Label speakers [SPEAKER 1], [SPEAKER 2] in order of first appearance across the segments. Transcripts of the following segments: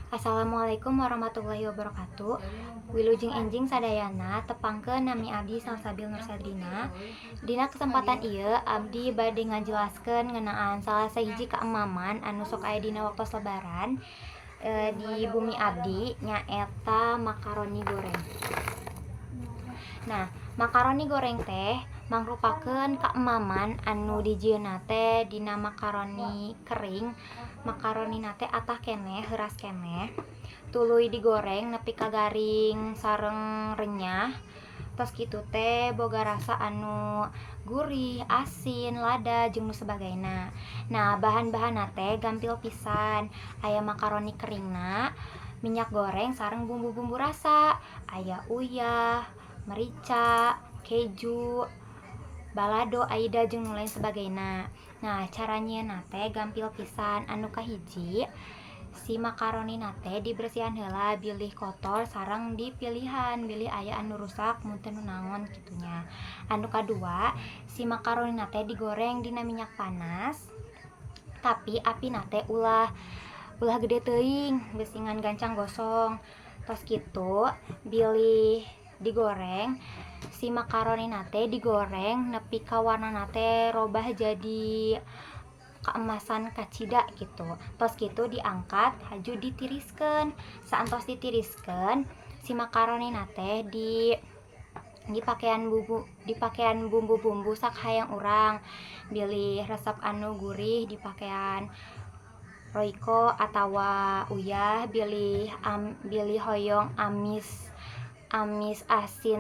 [SPEAKER 1] Assalamualaikum warahmatullahi wabarakatuh. Wilujeng enjing sadayana, tepangkeun, nami abdi Salsabil Nursadrina. Dina kesempatan ieu abdi bade ngajelaskeun ngeunaan salah sahiji kaemaman anu sok aya dina waktos Lebaran di bumi abdi, nyaeta makaroni goreng. Nah, makaroni goreng teh mangrupakeun kaemaman anu dijieunna teh dina makaroni kering. Makaronina teh atah keneh, heuras keneh, tuluy digoreng nepi ka garing sareng renyah. Tos kitu teh boga rasa anu gurih, asin, lada, jeung nu sebagaina. Nah, bahan-bahanna teh gampil pisan, aya makaroni keringna, minyak goreng, sareng bumbu-bumbu rasa, aya uyah, merica, keju, balado, aida, jeung nu lain sebagaina. Nah, cara nyieunna teh gampil pisan. Anu kahiji, si makaronina teh dibersihan heula bilih kotor sareng dipilihan bilih aya anu rusak mun teu nu naon kitu nya. Anu kadua, si makaronina teh digoreng dina minyak panas, tapi apina teh ulah ulah gede teuing, bisi ngan gancang gosong. Tos kitu bilih digoreng, si makaronina teh digoreng nepi ka warnana teh robah jadi keemasan kacida gitu. Tos kitu diangkat, haju ditiriskeun. Saentos ditiriskeun, si makaronina teh dipakean bumbu-bumbu sakahayang urang, bilih resep anu gurih dipakean Royco atawa uyah, bilih hoyong amis amis asin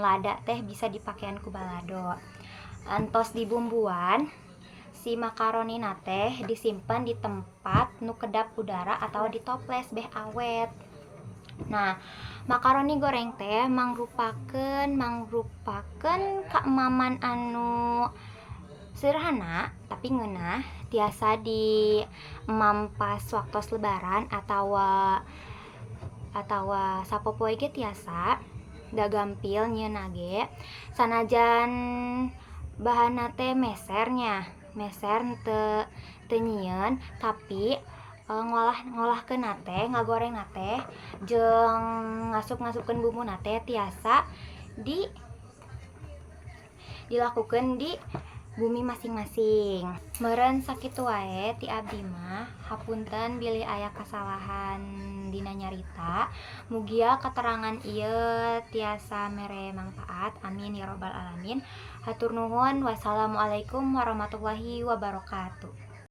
[SPEAKER 1] lada teh bisa dipakean ku balado. Entos dibumbuan, si makaronina teh disimpan di tempat nu kedap udara atau di toples beh awet. Nah, makaroni goreng teh mangrupakeun mangrupakeun kaemaman anu sederhana tapi ngeunah, tiasa di emam pas waktos Lebaran atawa atawa sapopoe ge tiasa, da gampil nyieunna ge. Sanajan bahanna teh meser nya, meser teu teu nyieun, tapi ngolahkeunna teh, ngagorengna teh, jeung ngasup-ngasupkeun bumbuna teh tiasa dilakukeun di bumi masing-masing. Meureun sakitu wae ti abdi mah, hapunten bilih aya kasalahan dina nyarita. Mugia katerangan ieu tiasa mere mangpaat, amin ya robbal alamin. Hatur nuhun, wassalamualaikum warahmatullahi wabarakatuh.